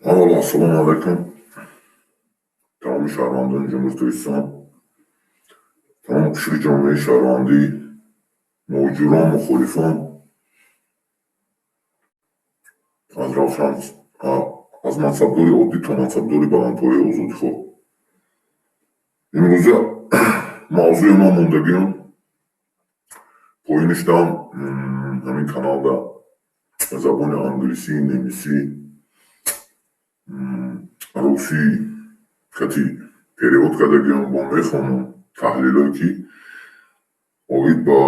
Аввало, ассалому алайкум, тамоми шаҳрвандони Ҷумҳурии Тоҷикистон, тамоми қишри ҷомеаи шаҳрвандӣ, муҳоҷирон, мухолифон, аз равшан аз мансабдори оддӣ то мансабдори баландпояи озодихоҳ. Имрӯза мавзӯи ман мондагиам поинишдам ҳамин каналда забони англисӣ, немисӣ, русӣ кати перевод кардагиам, бо мехонам таҳлилое, ки оид ба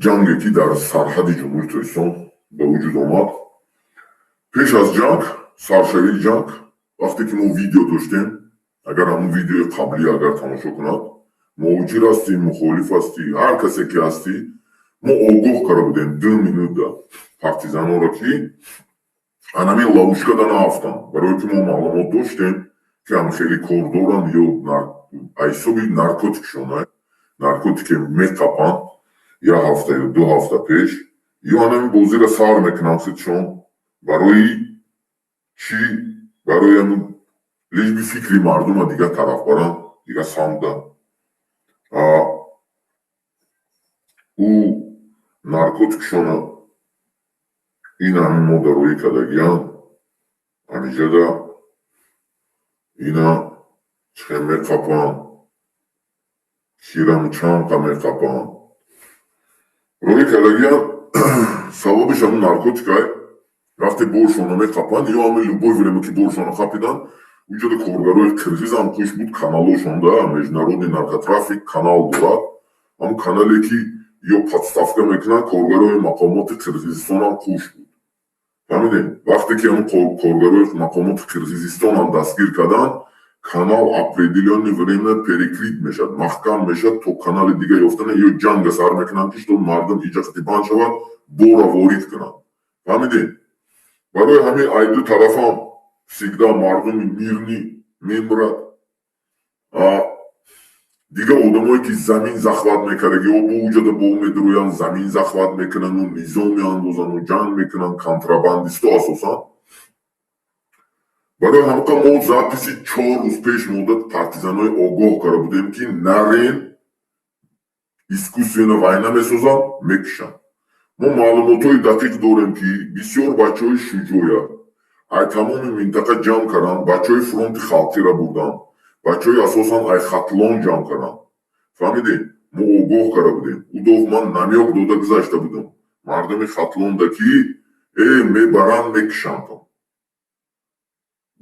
ҷанге, ки дар сарҳади Ҷумҳурии Тоҷикистон ба вуҷуд омад. Пеш аз ҷанг, саршавии ҷанг, вақте ки мо видео доштем, агар ҳамун видеои қаблӣ агар тамошо кунад, муҳоҷир ҳастӣ, мухолиф ҳастӣ, ҳар касе ки ҳастӣ, мо огоҳ карда будем 2 минута партизанҳоро, ки анамин ловушка да наафтанд, барое ки мо маълумот доштем, ки ҳам хеле кор доранд ё ҳисоби наркотикшон, наркотике меқапанд як ҳафта ё 2 ҳафта пеш, ё анамин бозиро сар мекунанд худшон. Барои чӣ? Барои ҳамун лишь бы фикри мардума дигар тараф баранд, дигар самтда. Ӯ наркотикшона ин ҳамин мода рӯӣ кардагиянд, ҳамиҷода ина чихел меқапанд, кирам чанқа меқапанд, рӯӣ кардагиянд. Сабабиш ҳамун наркотикай. Вақте боршона меқапанд ё ҳамин любое время ки боршона қапиданд, уҷода коргарои қирғизам хуш буд, каналошонда международный наркотрафик канал дорад. Ҳамун канале, ки ё подставка мекунанд, коргарои мақомоти Қирғизистонам хуш буд. Фаҳмидем, вақте ки ҳамун коргарои мақомоти Қирғизистонам дастгир карданд, канал определённое время перекрыт мешавад, маҳкам мешавад, то канали дига ёфтана. Ё ҷанга сар мекунанд, ки чтоб мардум иҷа банд шавад, бора ворид кунанд. Фаҳмидем, барои ҳамин ай ду тарафам всегда мардуми мирный мемурад. Дигар одамое, ки замин захват мекардаги, ё бо уҷада бо медурӯянд, замин захват мекунану низом меандозану ҷанг мекунанд, контрабандисто асосан. Барои ҳамқа мо записи 4 рӯз пеш муддат партизанои огоҳ карда будем, ки нарен, искусственно война месозанд, мекушанд. Мо маълумотҳои дақиқ дорем, ки бисёр бачаҳои шуҷоя ай тамоми минтақа ҷамъ карданд, бачаҳои фронти халқиро бурданд, бачаҳои асосан ай Хатлон ҷамъ карданд. Фаҳмидем, мо огоҳ карда будем. Удов ман намёк дода гузашта будам мардуми Хатлонда, ки э мебаранд, мекушандтон.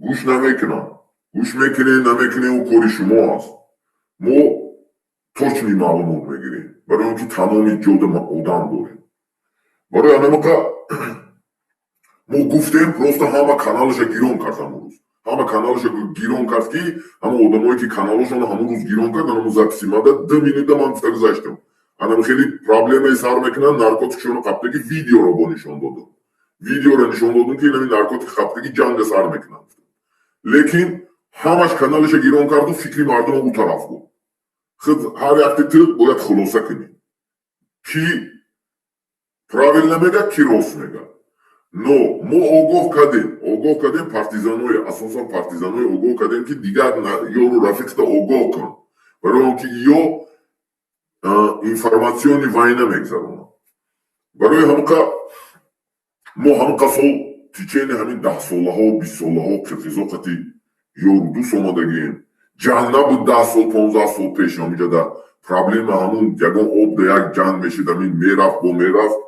Гӯш намекунам. Гӯш мекунед, намекунед, ӯ кори шумо аст. Мо точный маълумот мегирем, барои он ки тамоми ҷода одам дорем. Барои анамақа мо гуфтем, просто ҳама каналаша гирон кард. Ҳамон рӯз ҳама каналаша гирон кард, ки ҳама одамое, ки каналошонро ҳамон рӯз гирон кард, ҳамон записи мада 2 минута ман гуфта гузаштам. Анам хеле проблемаи сар мекунанд, наркотикшонро қаптаги видеоро бо нишон додам, видеоро нишон додам, ки инами наркотик қаптаги ҷанга сар мекунанд. Лекин ҳамаш каналаша гирон карду фикри мардума ӯ тараф буд. Худ ҳар якти ту бояд хулоса кунӣ, ки правильно мега, ки рост мега. Но мо огоҳ кардем, огоҳ кардем партизаное, асосан партизаное огоҳ кардем, ки дигар ёру рафиқта огоҳ кун, барои он ки ё информационный война мегзаронанд. Барои ҳамқа мо ҳамқа сол, течение ҳамин 10 солаҳо, 20 солаҳо қирғизо қати ёру дӯст омадагием. Ҷанг набуд 10 сол, 15 сол пеш. Ҳамиҷада проблема ҳамун ягон об да як ҷанг мешид, ҳамин мерафт, бо мерафт.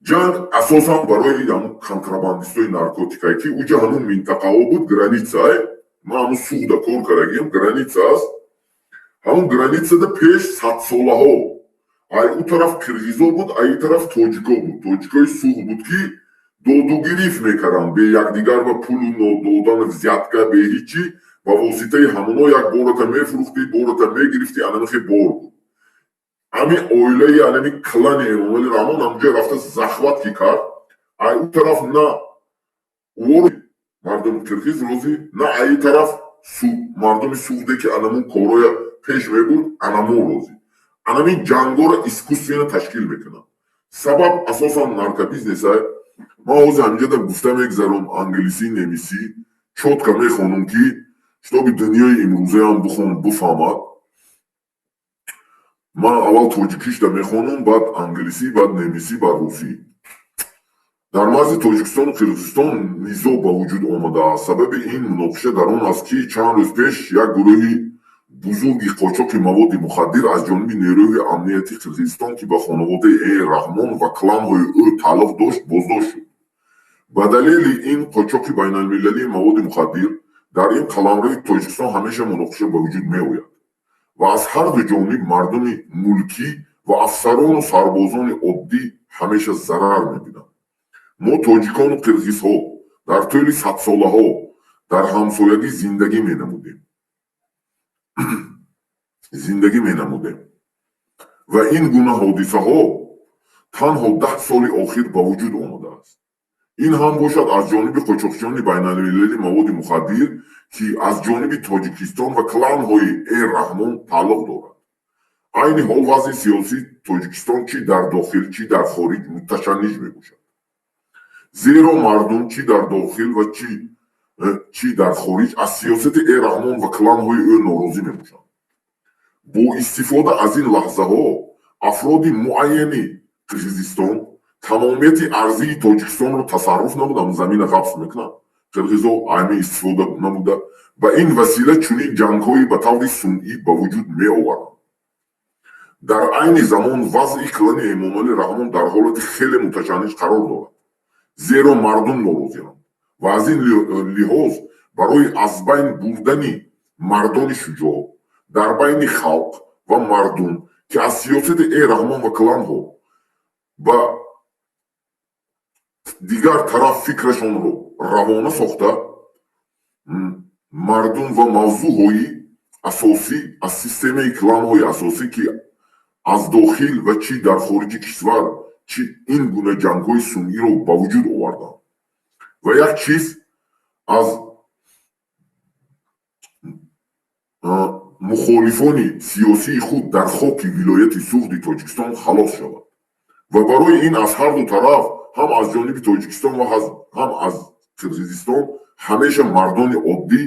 Ҷанг асосан барои ҳамун контрабандистои наркотикае, ки уҷа ҳамун минтақаҳо буд, границае. Ман ҳамун Суғда кор кардагиам, граница аст. Ҳамун границада пеш садсолаҳо ай ӯ тараф қирғизо буд, ай ин тараф тоҷико буд, тоҷикои Суғд буд, ки додугирифт мекарданд бе якдигар ба пулу додан, взятка, бе ҳичи. Ба воситаи ҳамуно як бората мефурӯхтӣ, бората мегирифтӣ. Анамихе бор буд. Ҳамин оилаи анами клани Эмомали Раҳмон ҳамуҷа рафта захват ки кард, ай ӯ тараф на мардуми қирғиз розӣ, на ай ин тараф мардуми Суғде, ки анамун корҳоя пеш мебурд, анамун розӣ. Анамин ҷангҳоро искусственно ташкил мекунанд. Сабаб асосан наркобизнесай. Ман ҳозир ҳаминҷода гуфта мегзарам, англисӣ, немисӣ чётко мехонам, ки чтобы дунёи имрӯзаам бихон, бифаҳмад. Ман аввал тоҷикишда мехонам, баъд англисӣ, баъд немисӣ, баъд русӣ. Дар марзи Тоҷикистону Қирғизистон низоъ ба вуҷуд омадааст. Сабаби ин муноқиша дар он аст, ки чанд рӯз пеш як гурӯҳи бузурги қочоқи маводи мухаддир аз ҷониби нерӯҳои амнияти Қирғизистон, ки ба хонаводаи Э Раҳмон ва кланҳои ӯ тааллуқ дошт, боздошт шуд. Ба далели ин қочоқи байналмилалии маводи мухаддир дар ин қаламрави Тоҷикистон ҳамеша муноқиша ба вуҷуд меояд ва аз ҳарду ҷониб мардуми мулкӣ ва афсарону сарбозони оддӣ ҳамеша зарар мебинанд. Мо, тоҷикону қирғизҳо, дар тӯли садсолаҳо дар ҳамсоягӣ зиндагӣ менамудем ва ин гуна ҳодисаҳо танҳо 10 соли охир ба вуҷуд омадааст. Ин ҳам бошад аз ҷониби қочоқчиёни байналмилалии маводи мухаддир, ки аз ҷониби Тоҷикистон ва кланҳои Э Раҳмон тааллуқ дорад. Айни ҳол вазъи сиёсии Тоҷикистон чӣ дар дохил, чӣ дар хориҷ муташанниҷ мебошад, зеро мардум чӣ дар дохил ва чӣ дар хориҷ аз сиёсати Э Раҳмон ва кланҳои ӯ норозӣ мебошанд. Бо истифода аз ин лаҳзаҳо афроди муайяни Қирғизистон тамомияти арзии Тоҷикистонро тасарруф намуда, замина ғасб мекунанд қирғизо, айни истифода намуда, ба ин васила чунин ҷангҳои ба таври сунъӣ ба вуҷуд меоваранд. Дар айни замон вазъи клани Эмомалӣ Раҳмон дар ҳолати хеле муташанниҷ қарор дорад, зеро мардум норозианд ва аз ин лиҳоз барои аз байн бурдани мардони шуҷоъ дар байни халқ ва мардум, ки аз сиёсати Э Раҳмон ва кланҳо ба дигар тараф фикрашонро равона сохта, мардум ва мавзӯъҳои асосӣ аз системаи кланҳои асосӣ, ки аз дохил ва чӣ дар хориҷи кишвар, чӣ ин гуна ҷангҳои сунъиро ба вуҷуд оварданд ва як чиз аз мухолифони сиёсии худ дар хоки вилояти Суғди Тоҷикистон халос шавад. Ва барои ин аз ҳарду тараф, ҳам аз ҷониби Тоҷикистон ва ҳам аз Қирғизистон, ҳамеша мардони оддӣ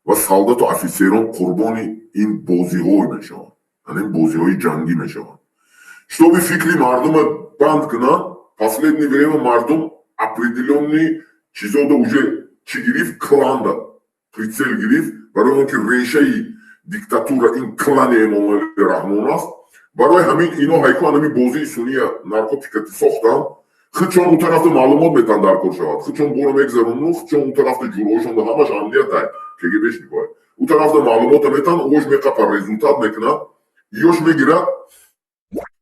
ва солдату офитсерон қурбони ин бозиҳо мешаванд, ин бозиҳои ҷангӣ мешаванд. Чтобы фикри мардума банд кунанд, последнее время мардум определённый чизода уже чӣ гирифт, кланда прицел гирифт, барои он ки решаи диктатура ин клани Эмомали Раҳмон аст. Барои ҳамин ино ҳайку анами бозии суния наркотикати сохтанд. Худшон у тарафта маълумот метан, дар кор шавад, худшон бора мегзарону, худшон у тарафта ҷурҳошонда ҳамаш амниятай, КГБшникҳое у тарафта маълумота метан, ош меқапа, результат мекунад, ёш мегирад,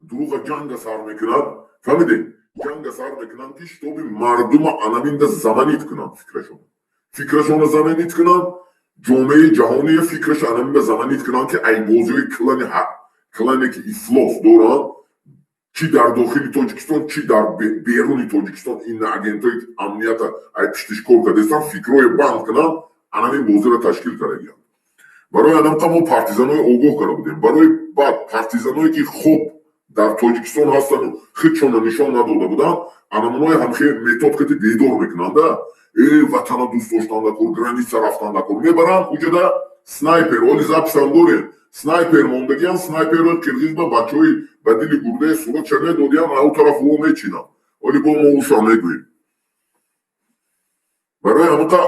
дурӯға ҷанга сар мекунад. Фаҳмидед? Ҷанга сар мекунанд, ки чтобы мардума анаминда заманить кунанд, фикрашона заманить кунанд, ҷомеаи ҷаҳония фикрашо анаминда заманить кунанд, ки ай бозиҳои клане, ки ифлос доранд, чӣ дар дохили Тоҷикистон, чӣ дар беруни Тоҷикистон, ин агентҳои амнията ай пиштиш кор кардастанд, фикрҳое банд кунанд, анамин бозиро ташкил кардагианд. Барои анамқа мо партизанои огоҳ карда будем. Барои баъд партизаное, ки хуб дар Тоҷикистон ҳастану худшонро нишон надода буданд, анамоное ҳамхе методкати бедор мекунанда: э, ватана дӯст доштанда кор, граница рафтанда кор, мебаранд уҷада снайпер. Оли записам дорем, снайпер мондагиан, снайперо қирғиз ба бачаҳои ба дили гурдаи суратша медодиям, ау тараф во мечинам. Оли бо мо уша мегӯем. Барои ҳамақа